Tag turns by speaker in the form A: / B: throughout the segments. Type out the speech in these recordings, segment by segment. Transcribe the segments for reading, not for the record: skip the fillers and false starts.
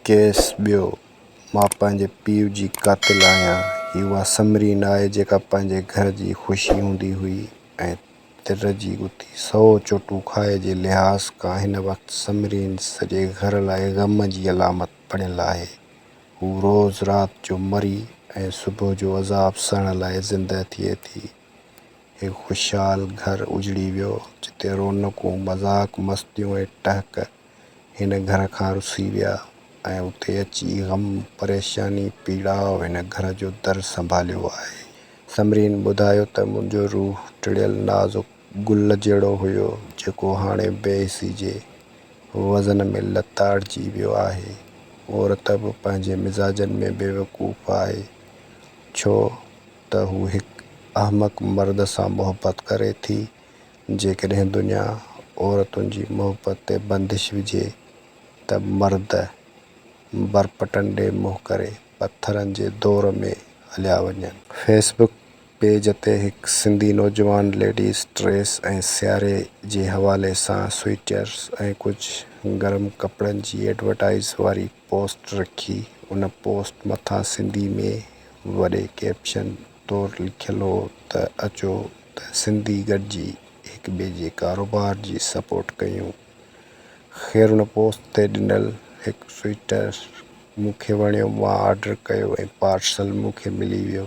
A: Case ٻيو، مان پنهنجي پيء جي قاتل آهيان. هي اها ثمرين آهي جيڪا پنهنجي گهر جي خوشي هوندي هئي ۽ تر جي ڳٿي سئو چوٽون کائي جي لحاظ کان هن وقت ثمرين سڄي گهر لاء غم جي علامت بڻيل آهي. هو روز رات جو مري ۽ صبح جو عذاب سهڻ لاء زنده ٿئي ٿي. هڪ خوشحال گهر اجڙي ويو، جتي رونقون، مذاق، مستيون ۽ ٽهڪ هن گهر کان رسي ويا ۽ اتي اچي غم، پريشاني، پيڙاء هن گهر جو در سنڀاليو آهي. ثمرين ٻڌايو ته منهنجو روح ٽڙيل نازڪ گل جهڙو هيو، جيڪو هاڻي بي حسي جي وزن ۾ لتاڙجي ويو آهي. عورت به پنهنجي مزاجن ۾ بيوقوف آهي، ڇو ته هو هڪ احمق مرد سان محبت ڪري ٿي. جيڪڏهن دنيا عورتن جي محبت تي بندش وجهي ته مرد برپٽن ڏي منهن ڪري پٿرن جي دور ۾ هليا وڃن. فيس بڪ پيج تي هڪ سنڌي نوجوان ليڊيز ڊريس ۽ سياري جي حوالي سان سوئيٽرز ۽ ڪجهه گرم ڪپڙن جي ايڊورٽائيز واري پوسٽ رکي. ان پوسٽ مٿان سنڌي ۾ وڏي ڪيپشن طور لکيل هو ته اچو ته سنڌي گڏجي هڪ ٻئي جي ڪاروبار جي سپورٽ ڪيون. خير ان پوسٽ تي ڏنل هڪ سوئيٽر مون کي وڻيو مان آرڊر ڪيو ۽ پارسل مون کي ملي ويو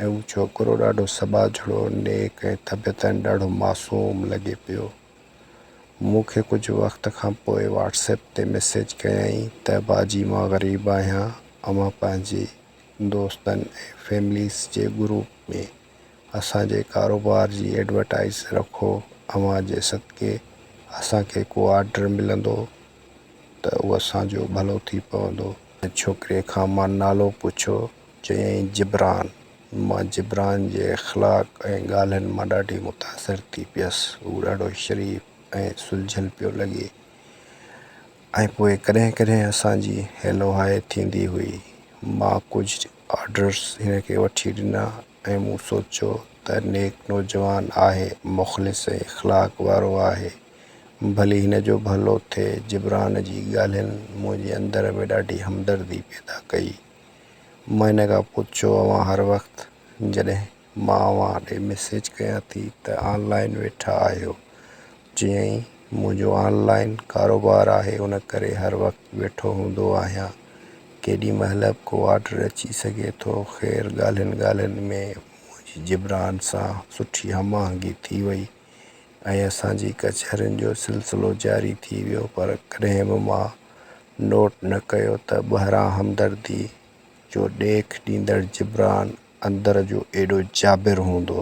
A: ۽ هو ڇوڪرو ڏاڍو سٻاجهڙو، نيڪ ۽ طبيعتن ڏاڍو معصوم لڳي پيو. مون کي ڪجهه وقت کان پوء واٽس ايپ تي ميسيج ڪيائين ته باجي مان غريب آهيان اوهان پنهنجي دوستن ۽ فيمليز جي گروپ ۾ اسان جي ڪاروبار جي ايڊورٽائيز رکو اوهان جي صدقي اسان کي ڪو آرڊر ملندو ته اهو اسان جو ڀلو ٿي پوندو. ڇوڪري کان مان نالو پڇيو چيائين جبران. مان جبران جي اخلاق ۽ ڳالهين مان ڏاڍي متاثر ٿي پيس. هو ڏاڍو شريف ۽ سلجهيل پيو لڳي ۽ پوء ڪڏهن ڪڏهن اسان جي هيلو هاء ٿيندي هئي. مان ڪجهه آرڊرس هن کي وٺي ڏنا ۽ مون سوچيو ته نيڪ نوجوان آهي، مخلص ۽ اخلاق وارو آهي، ڀلي هن جو ڀلو ٿئي. جبران جي ڳالهين منهنجي اندر ۾ ڏاڍي همدردي پيدا ڪئي. مان هن کان پڇيو، اوهان هر وقت جڏهن مان اوهان ڏي ميسيج ڪيان ٿي ته آن لائين ويٺا آهيو؟ چيائين، منهنجو آن لائين ڪاروبار آهي ان ڪري هر وقت ويٺو هوندو آهيان. ڪيڏي مهل به ڪو آرڊر اچي سگهي ٿو. خير ڳالهين ڳالهين ۾ منهنجي جبران سان سٺي هم آهنگي ٿي وئي ۽ اسان جي ڪچهرين جو سلسلو جاري ٿي ويو پر ڪڏهن به مان نوٽ نه ڪيو ته ٻاهران همدردي جو ڏيک ڏيندڙ جبران اندر جو ايڏو جابر هوندو.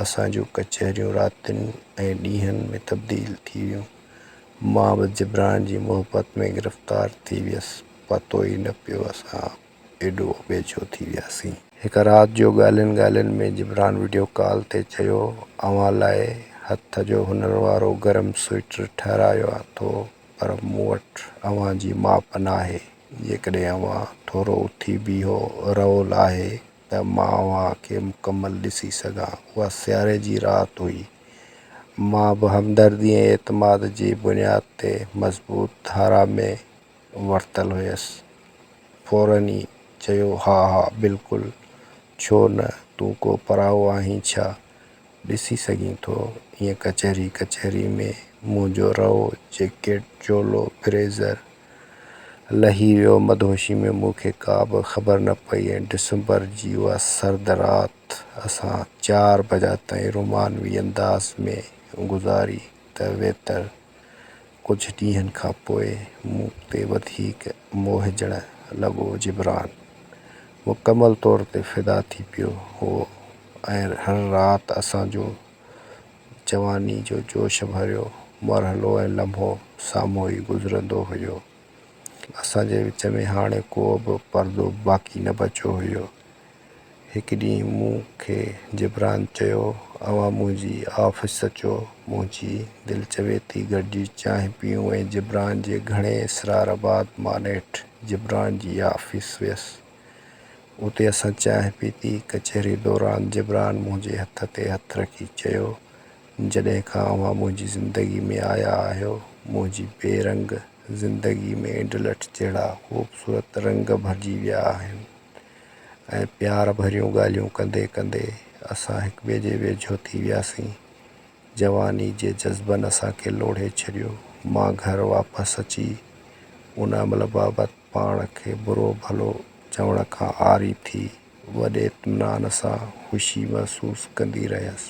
A: اسان جون ڪچهريون راتين ۽ ڏينهن ۾ تبديل ٿي ويون. مان به جبران جي محبت ۾ گرفتار ٿي ويس. پتو ئي نه پيو اسان ايڏو ويجهو ٿي وياسين. هڪ رات جو ڳالهين ڳالهين ۾ جبران وڊيو ڪال تي چيو، اوهان لاء هٿ جو هنر وارو گرم سوئيٽر ٺهرايان ٿو پر مون وٽ اوهان جي ماپ ناهي. جيڪڏهن اوهان ٿورو اٿي بيهو رهو لاهي ته مان اوهان کي مڪمل ڏسي سگهان. اها سياري جي رات هئي. مان به همدردي ۽ اعتماد جي بنياد تي مضبوط ڌارا ۾ ورتل هيس. فورن ئي چيو ها ها بلڪل ڇو نه تون ڪو پرائو آهين ڇا؟ ڏسي سگهين ٿو. ائين ڪچهري ڪچهري ۾ منهنجو رئو، جيڪيٽ، چولو، بريزر لهي ويو. مدهوشي ۾ مون کي ڪا به خبر نه پئي ۽ ڊسمبر جي اها سرد رات اسان چار بجا تائين رومانوي انداز ۾ گذاري ته ويتر ڪجهه ڏينهن کان پوء مون تي وڌيڪ موهجڻ لڳو. جبران مڪمل طور تي فدا ٿي پيو هو ۽ هر رات اسان جو جواني جو جوش ڀريو مرحلو ۽ لمحو سامهون ئي گذرندو هيو. اسان جي وچ ۾ هاڻي ڪو به پردو باقي نه بچيو هيو. هڪ ڏينهن مون کي جبران چيو، اوهان منهنجي آفيس اچو، منهنجي دل چوي ٿي گڏجي چانهه پيئون ۽ جبران جي گهڻي اصرار بعد مان نيٺ جبران جي آفيس ويس. اتي اسان چانهه پيتي. ڪچهري دوران جبران منهنجي هٿ تي هٿ رکي چيو، جڏهن کان اوهان منهنجي زندگي ۾ آيا آهيو، منهنجي بي رنگ زندگي ۾ انڊلٺ جهڙا خوبصورت رنگ ڀرجي ويا آهن ۽ پيار ڀريون ڳالهيون ڪندي ڪندي اسان هڪٻئي جي ويجهو ٿي وياسين. جواني جي جذبن اسان کي لوڙهي ڇڏيو. مان گهر واپس اچي ان عمل بابت پاڻ کي برو ڀلو چوڻ کان عاري ٿي وڏي اطمينان سان خوشي محسوس ڪندي رهيس،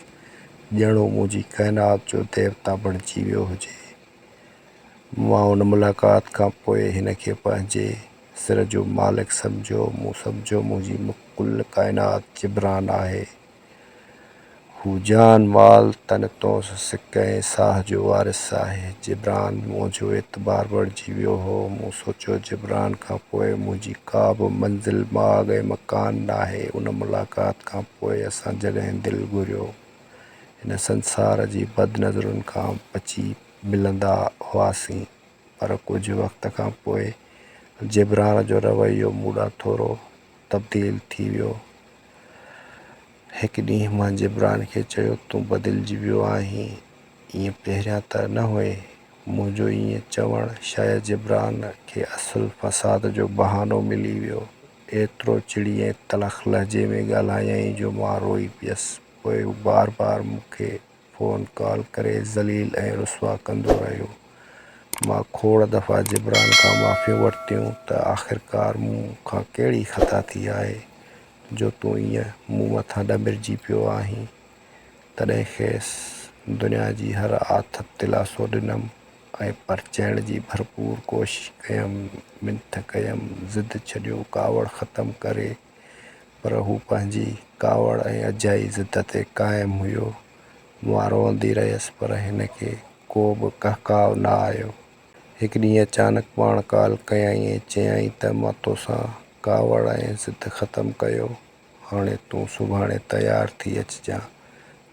A: ڄڻ هو منهنجي ڪائنات جو ديوتا بڻجي ويو هجي. مان ان ملاقات کان پوء هن کي پنهنجي سر جو مالڪ سمجهيو. مون سمجهيو منهنجي ڪل ڪائنات جبران آهي. هو جان، مال، تن، تونس، سڪ ۽ ساهه جو وارث آهي. جبران منهنجو اعتبار بڻجي ويو هو. مون سوچيو جبران کان پوء منهنجي ڪا به منزل، ماڳ ۽ مڪان ناهي. ان ملاقات کان پوء اسان جڏهن دل گهريو هن سنسار جي بدنظرن کان بچي ملندا هئاسين. پر ڪجهه وقت کان پوء جبران جو رويو مون ڏانهن ٿورو تبديل ٿي ويو. هڪ ڏينهن مان جبران کي چيو، تون بدلجي ويو آهين، ائين پهريان ته نه هئين. منهنجو ائين چوڻ شايد جبران کي اصل فساد جو بهانو ملي ويو. ايترو چڙي ۽ تلخ لهجي ۾ ڳالهايائين جو مان روئي پيس. پوء هو بار بار مون کي فون ڪال ڪري ذليل ۽ رسوا ڪندو رهيو. مان کوڙ دفعا جبران کان معافيون ورتيون ته آخرڪار مون کان ڪهڙي خطا ٿي آهي جو تون ائين مون مٿان ڏمرجي پيو آهين. تڏهن کيس دنيا جي هر آٿت دلاسو ڏنم ۽ پرچائڻ جي ڀرپور ڪوشش ڪيم، منٿ ڪيم، ضد ڇڏيو، ڪاوڙ ختم ڪري پر هو پنهنجي ڪاوڙ ۽ اجائي ضد تي قائم هيو. مان روئندي رهيس پر هن کي ڪو به ڪهڪاء نه آيو. هڪ ڏينهن اچانڪ پاڻ ڪال ڪيائين ۽ چيائين ته مان توسان ڪاوڙ ۽ ضد ختم ڪيو، هاڻي تون سڀاڻي تيار ٿي اچجان.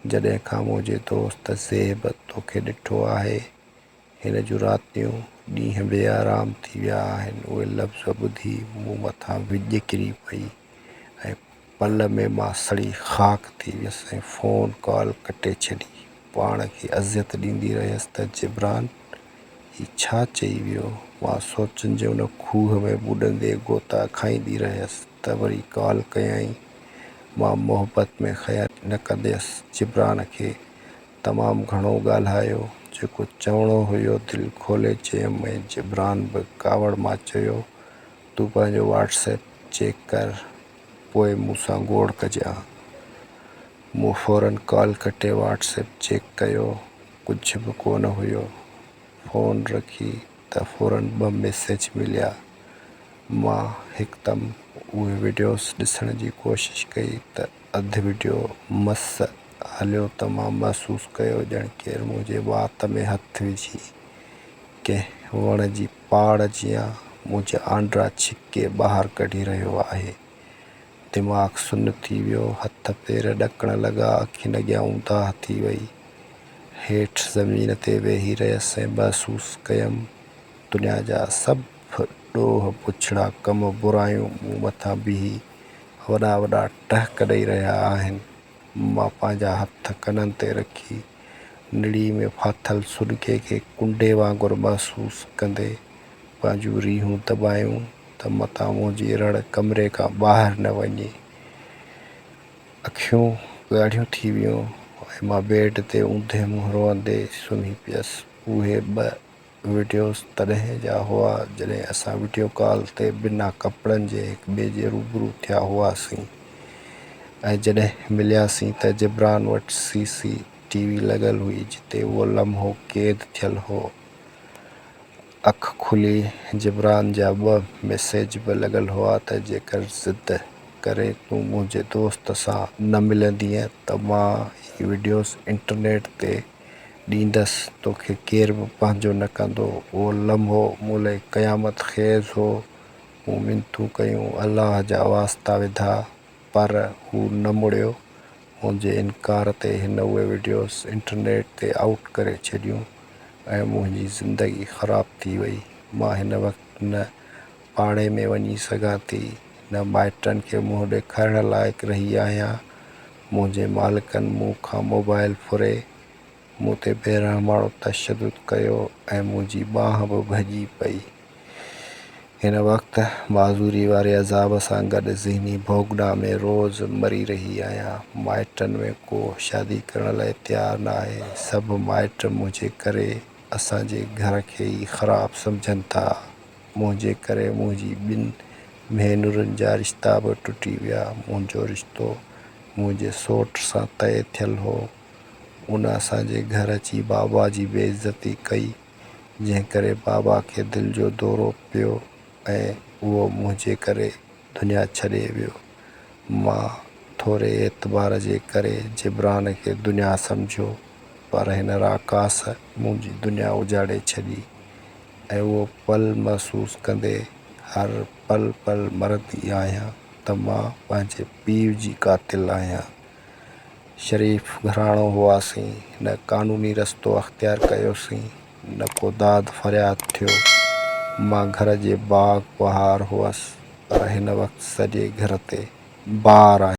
A: جڏهن کان منهنجي دوست زيب توکي ڏٺو آهي، هن جون راتيون ڏينهن بي آرام ٿي ويا آهن. اهي لفظ ٻڌي مون مٿان وڄ ڪري پئي ۽ پل ۾ مان سڙي خاڪ ٿي ويس ۽ فون ڪال ڪٽي ڇڏي. پاڻ کي اذيت ڏيندي رهيس ته جبران هي ڇا چئي ويو. مان سوچن جي ان کوهه ۾ ٻڏندي غوطا کائيندي رهيس ته وري ڪال ڪيائين. مان محبت ۾ خيانت نه ڪنديس. جبران کي تمام گهڻو ڳالهايو، جيڪو چوڻو هيو دل کولي چيم ۽ جبران به ڪاوڙ مان چيو، تون پنهنجو واٽس ايپ چيڪ ڪر پوء مون سان گوڙ ڪجان. مون فورن ڪال ڪٽي واٽس ايپ چيڪ ڪيو، ڪجهه به ڪونه هيو. فون رکي ته فورن ٻه ميسيج مليا. مان هڪدم اهي وڊيوز ڏسڻ جي ڪوشش ڪئي ته اڌ وڊيو مس هليو ته مان محسوس ڪيو ڄڻ ڪير منهنجي وات ۾ هٿ وجهي ڪنهن وڻ جي پاڙ جيان منهنجا آنڊرا ڇڪي ٻاهر ڪڍي رهيو آهي. دماغ سن ٿي ويو، هٿ پير ڏڪڻ لڳا، اکين اڳيان اونداهه ٿي وئي. هيٺ زمين تي ويهي رهيس ۽ محسوس ڪيم دنيا جا سڀ ڏوهه، بڇڙا ڪم، برايون مون مٿان بيهي وڏا وڏا ٽهڪ ڏئي رهيا آهن. مان پنهنجا هٿ ڪنن تي رکي نڙي ۾ ڦاٿل سڏڪي کي ڪنڊي وانگر محسوس ڪندي پنهنجون ريهون دٻايون ته متان منهنجي رڙ ڪمري کان ٻاهر نه وڃي. اکيون ڳاڙهيون ٿي ويون ۽ مان بيڊ تي اونڌي منهن روئندي سمهي پيس. اهي ٻه وڊيوز تڏهن جا هئا جڏهن اسان وڊيو ڪال تي بنا ڪپڙن جي هڪ ٻئي جي روبرو ٿيا هئاسين ۽ جڏهن ملياسين ته جبران وٽ سي سي ٽي وي لڳل هئي جتي اهو لمحو قيد ٿيل هو. اک کلي جبران جا ٻه ميسيج به لڳل هئا ته جيڪر ضد ڪري تون منهنجي دوست سان نه ملندينء ته مان هي وڊيوز انٽرنيٽ تي ڏيندس، توکي ڪير به پنهنجو نه ڪندو. اهو لمحو مون لئي قيامت خيز هو. مون منٿون ڪيون، الله جا واسطا وڌا، پر هو نه مڙيو. منهنجي انڪار تي هن اهي وڊيوز انٽرنيٽ تي آئوٽ ڪري ڇڏيون ۽ منهنجي زندگي خراب ٿي وئي. مان هن وقت نه پاڙي ۾ وڃي سگهان ٿي، نه مائٽن کي منهن ڏيکارڻ لائق رهي آهيان. منهنجي مالڪن مون کان موبائل ڦري مون تي بيرحماڻو تشدد ڪيو ۽ منهنجي ٻانهن به ڀڄي پئي. هن وقت معذوري واري عذاب سان گڏ ذهني ڀوڳنا ۾ روز مري رهي آهيان. مائٽن ۾ ڪو شادي ڪرڻ لاء تيار نه آهي. سڀ مائٽ منهنجي ڪري اسان جي گهر کي ئي خراب سمجهن ٿا. منهنجي ڪري منهنجي ٻن ڀينرن جا رشتا به ٽٽي ويا. منهنجو رشتو منهنجي سوٽ سان طئي ٿيل هو. ان اسان جي گهر اچي بابا جي بي عزتي ڪئي. جنهن ڪري بابا کي دل جو دورو پيو ۽ اهو منهنجي ڪري دنيا ڇڏي ويو. مان ٿوري اعتبار جي ڪري جبران کي دنيا سمجهيو پر هن راڪاس منهنجي دنيا اجاڙي ڇڏي ۽ اهو پل محسوس ڪندي هر پل پل مرندي آهيان ته مان پنهنجي پيء جي قاتل آهيان. شريف گهراڻو هئاسين، نه قانوني رستو اختيار ڪيوسين، نه ڪو داد فرياد ٿيو. مان گهر جي باغ بهار هئس، پر هن وقت سڄي گهر تي بار آهي.